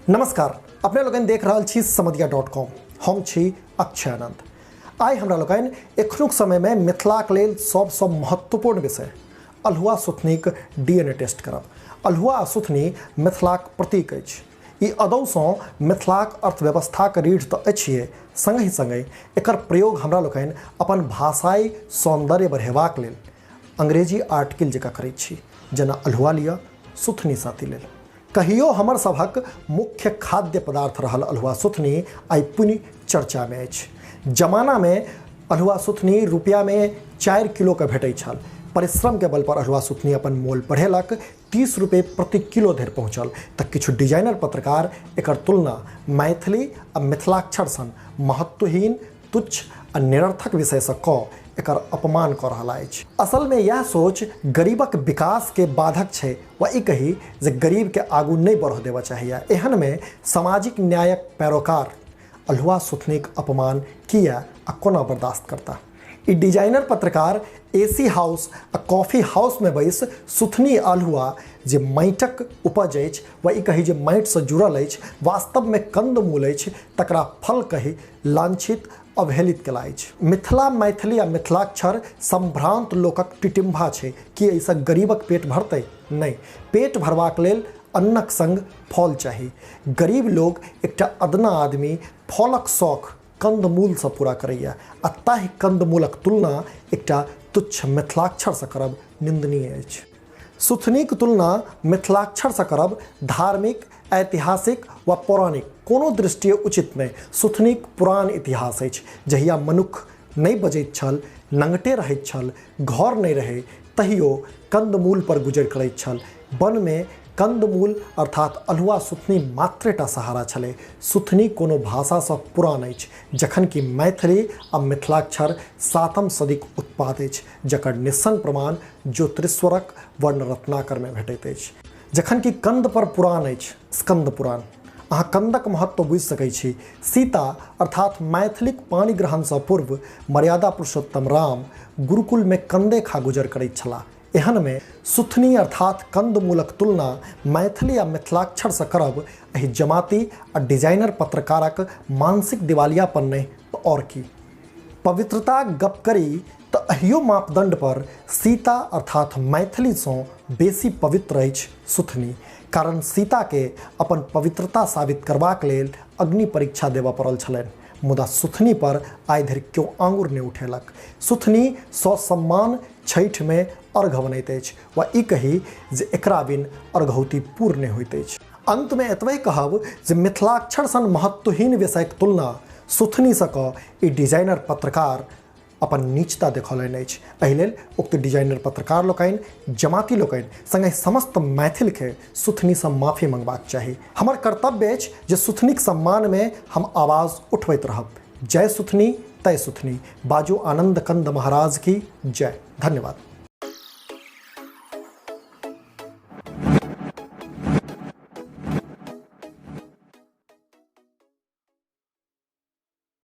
नमस्कार, अपने लोकनि देख रहल छी समदिया डॉट कॉम। हम छी अक्षय आनंद। आइ हमरा लोकनि एखनुक समयमे मिथिलाक लेल सबसँ महत्वपूर्ण विषय अल्हुआ सुथनीक डीएनए टेस्ट करब। अल्हुआ आ सुथनी मिथिलाक प्रतीक अछि। ई अदौसँ मिथिलाक अर्थव्यवस्थाक रीढ़ तऽ अछिए, सङ्गहि सङ्गहि एकर प्रयोग हमरा लोकनि अपन भाषाई सौन्दर्य बढ़ेबाक लेल अंग्रेजी आर्टिकल जकाँ करैत छी, जेना अल्हुआ लिअ सुथनी साथी लेल। कहियो हमर सभक मुख्य खाद्य पदार्थ रहल अल्हुआ सुथनी आइ पुनि चर्चामे अछि। जमानामे अल्हुआ सुथनी रुपैआमे 4 किलोके भेटैत छल। परिश्रमके बल पर अल्हुआ सुथनी अपन मोल बढ़ेलक, 30 रुपये प्रति किलो धरि पहुँचल। तऽ किछु डिजाइनर पत्रकार एकर तुलना मैथिली आ मिथिलाक्षर सन महत्वहीन, तुच्छ आ निरर्थक विषयसँ कऽ एकर अपमान कऽ रहल अछि। असलमे इएह सोच गरीबक विकासके बाधक छै, वा ई कही जे गरीबके आगू नहि बढ़ऽ देबऽ चाहैए। एहनमे सामाजिक न्यायक पैरोकार अल्हुआ सुथनीक अपमान किए आ कोना बर्दाश्त करता? ई डिजाइनर पत्रकार एसी हाउस आ कॉफी हाउसमे बैस सुथनी अल्हुआ जे माटिक उपज अछि, वा ई कही जे माटिसँ जुड़ल अछि, वास्तवमे कंदमूल अछि, तकरा फल कहि लांछित अवहेलित केला अछि। मिथिला, मैथिली आ मिथिलाक्षर संभ्रांत लोकक टिटिम्भा छै। की एहिसँ गरीबक पेट भरतै? नहि। पेट भरबाक लेल अन्नक संग फल चाही। गरीब लोक, एकटा अदना आदमी फलक शौख कंदमूलसँ पूरा करैए आ ताहि कंदमूलक तुलना एकटा तुच्छ मिथिलाक्षरसँ करब निंदनीय अछि। सुथनीक तुलना मिथिलाक्षरसँ करब धार्मिक, ऐतिहासिक वा पौराणिक कोनो दृष्टिये उचित नहि। सुथनीक पुरान इतिहास अछि। जहिया मनुक्ख नहि बजैत छल, नंगटे रहैत छल, घर नहि रहै, तहियो कंदमूल पर गुजर करैत छल। वनमे कंदमूल अर्थात अल्हुआ सुथनी मात्रेटा सहारा छलै। सुथनी कोनो भाषासँ पुरान अछि, जखन कि मैथिली आ मिथिलाक्षर 7म सदीक उत्पाद अछि, जकर निस्सन प्रमाण ज्योतिरीश्वरक वर्णरत्नाकरमे भेटैत अछि। जखन कि कंद पर पुराण अछि, स्कंद पुराण। अहाँ कंदक महत्व बुझि सकै छी। सीता अर्थात मैथिलीक पाणिग्रहणसँ पूर्व मर्यादा पुरुषोत्तम राम गुरुकुलमे कंदे खा गुजर करैत छलाह। एहनमे सुथनी अर्थात कंदमूलक तुलना मैथिली आ मिथिलाक्षरसँ करब एहि जमाती आ डिजाइनर पत्रकारक मानसिक दिवालियापन नहि तऽ आओर की। पवित्रताक गप करी तऽ एहियो मापदंड पर सीता अर्थात मैथिलीसँ बेसी पवित्र अछि सुथनी, कारण सीताके अपन पवित्रता साबित करबाक लेल अग्नि परीक्षा देबऽ पड़ल छलनि, मुदा सुथनी पर आइ धरि केओ आंगुर नहि उठेलक। सुथनी ससम्मान छठिमे अर्घ बनैत अछि, वा ई कही जे एकरा बिन अर्घौती पूर्ण नहि होइत अछि। अंतमे एतबे कहब जे मिथिलाक्षर सन महत्वहीन विषयक तुलना सुथनीसँ कऽ ई डिजाइनर पत्रकार अपन नीचता देखौलनि अछि। एहि लेल उक्त डिजाइनर पत्रकार लोकनि, जमाती लोकनि संगहि समस्त मैथिलके सुथनीसँ माफी मंगबाक चाही। हमर कर्तव्य अछि जे सुथनीक सम्मानमे हम आवाज उठबैत रहब। जय सुथनी, तय सुथनी। बाजू आनंद कंद महाराज की जय। धन्यवाद।